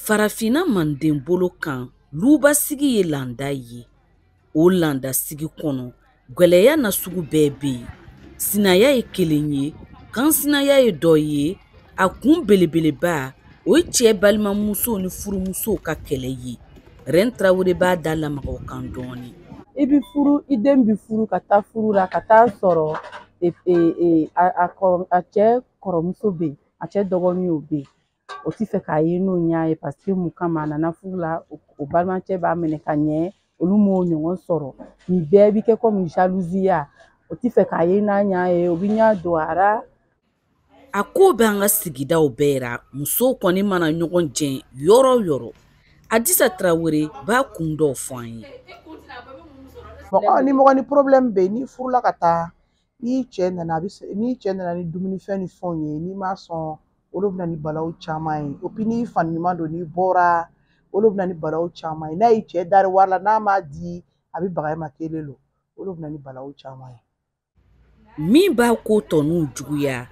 Farafinna manden bolo kan, lubasigi ye landa ye. O landasigi kɔnɔ, gwɛlɛya na sugu bɛɛ bɛ yen. Sinaya ye kelen ye, kansinaya ye dɔ ye. A kun belebeleba, o ye cɛ balimamusow ni furumusow ka kɛlɛ ye. Rɛn Tarawele b'a da lamaga o kan dɔɔnin. I bɛ furu, i den bɛ furu ka taa furu la, ka taa sɔrɔ a cɛ kɔrɔmuso bɛ yen, a cɛ dɔgɔninw bɛ yen. O tɛ fɛ k'a ye n'o ɲɛ ye, parce que mun kama a nana furu la, o balimacɛ b'a minɛ ka ɲɛ, olu m'o ɲɔgɔn sɔrɔ. Nin bɛɛ bɛ kɛ komi jalousie, o tɛ fɛ k'a ye n'a ɲɛ ye, o bɛ ɲɛ don a ra. A ko bɛ an ka sigidaw bɛɛ ra, musow kɔni mana ɲɔgɔn jɛn yɔrɔ o yɔrɔ. Adisa Tarawele b'a kun dɔw fɔ an ye. Mɔgɔ ni mɔgɔ ni problème bɛ yen, n'i furula ka taa, n'i cɛ nana, a bɛ n'i cɛ nana ni dumunifɛn ni fɛnw ye, n'i ma sɔn, olu bɛ na ni balawu caman ye. O puis n'i fani ɲuman don, n'i bɔra, olu bɛ na ni balawu caman ye. N'a y'i cɛ dari wari la, n'a m'a di, a bɛ baga e ma kelen lo. Olu bɛ na ni balawu caman ye. Min b'a ko tɔninw juguya,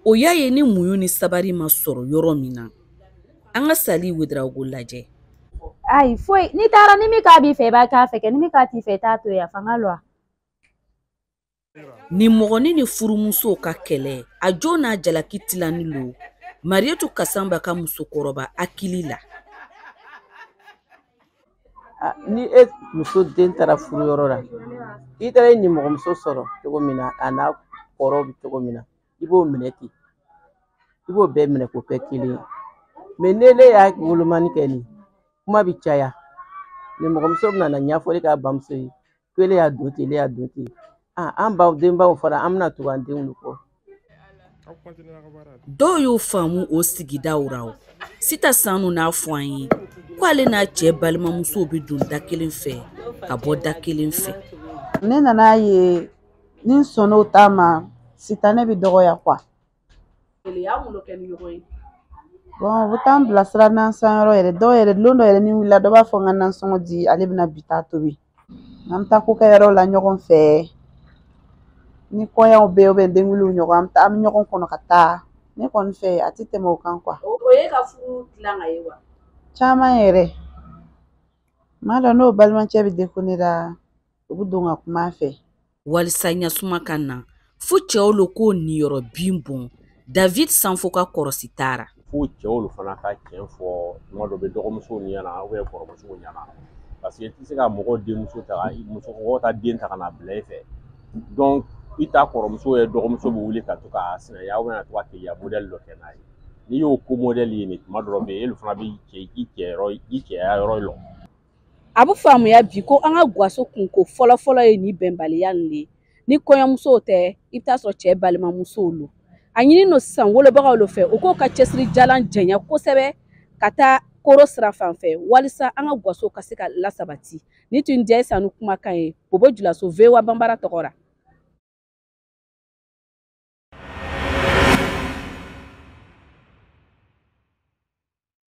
o y'a ye ni muɲu ni sabari ma sɔrɔ yɔrɔ min na. An ka Sali Wedarawogo lajɛ. Ayi, foyi n'i taara, ni min k'a b'i fɛ, i b'a k'a fɛ kɛ, ni min k'a t'i fɛ, i t'a to yen, a fanga lɔ. Ni mɔgɔnin ni furumusow ka kɛlɛ, a jo n'a jalaki tilani lo Marietu Kasanba ka musokɔrɔba hakili la. Ni e muso den taara furuyɔrɔ la, i taara i nimɔgɔmuso sɔrɔ cogo min na, a n'a kɔrɔ bɛ cogo min na, i b'o minɛ ten, i b'o bɛɛ minɛ k'o kɛ kelen ye. Mais ne y'a wolomani kɛ nin, kuma bɛ caya. Nimɔgɔmuso bɛna na ɲɛfɔli k'a bamuso ye ko ele y'a don ten, ele y'a don ten. An baw denbaw fana, an bɛna tugu an denw de kɔ. Dɔw y'o faamu o sigidaw ra o. Sita Sanu n'a fɔ an ye ko ale n'a cɛ balimamusow bɛ don da kelen fɛ ka bɔ da kelen fɛ. Ne nana ye ni n sɔnn'o ta ma, sitanɛ bɛ dɔgɔya quoi. Bon, u bɛ taa n bilasira nansanyɔrɔ yɛrɛ, dɔw yɛrɛ, don dɔ yɛrɛ ni wulila, dɔ b'a fɔ n ka nansɔngɔ di, ale bɛna bi ta tobi. An bɛ taa kokɛyɔrɔw la ɲɔgɔn fɛ. Ni kɔɲɔw bɛ yen, denkuliw ɲɔgɔn, an bɛ taa, an bɛ ɲɔgɔn kɔnɔ ka taa. Ne kɔni fɛ, a tɛ tɛmɛ o kan quoi. O ye ka furu dilan ka ye wa? Caman yɛrɛ. Maa dɔ n'o balimacɛ bɛ déconner la, u bɛ don ka kuma a fɛ. Walisa ɲasuma ka na, fo cɛw lo k'o niyɔrɔ bin bɔn. David Sanfo ka kɔrɔsi taara. Fo cɛw lo fana ka tiɲɛ fɔ tuma dɔ bɛ dɔgɔmusow ɲɛna ou bien kɔrɔmusow ɲɛna, parce que i tɛ se ka mɔgɔ denmuso ta, musokɔrɔbaw ta den ta ka na bila i fɛ. Donc i ta kɔrɔmuso ye dɔgɔmuso bɛ wuli ka to ka sinaya ou bien ka to ka keleya modèle dɔ kɛ n'a ye. N'i y'o ko modèle ye nin tuma dɔ bɛ yen, e fana bɛ cɛ i cɛ yɔrɔ i cɛya yɔrɔ lɔ. A bɛ faamuya bi ko an ka gaso kunko fɔlɔfɔlɔ ye nin bɛnbaliya nin de ye. Ni kɔɲɔmusow tɛ, i bɛ taa sɔrɔ cɛ balimamusow lo. A ɲini no sisan wolobagaw lo fɛ, u k'o ka cɛsiri jalan janya kosɛbɛ ka taa koro sira fan fɛ, walisa an ka gaso ka se ka lasabati. Ni tun jɛ Sanu kumakan ye, Bobo Julaso, VOA Banbara tɔgɔ la.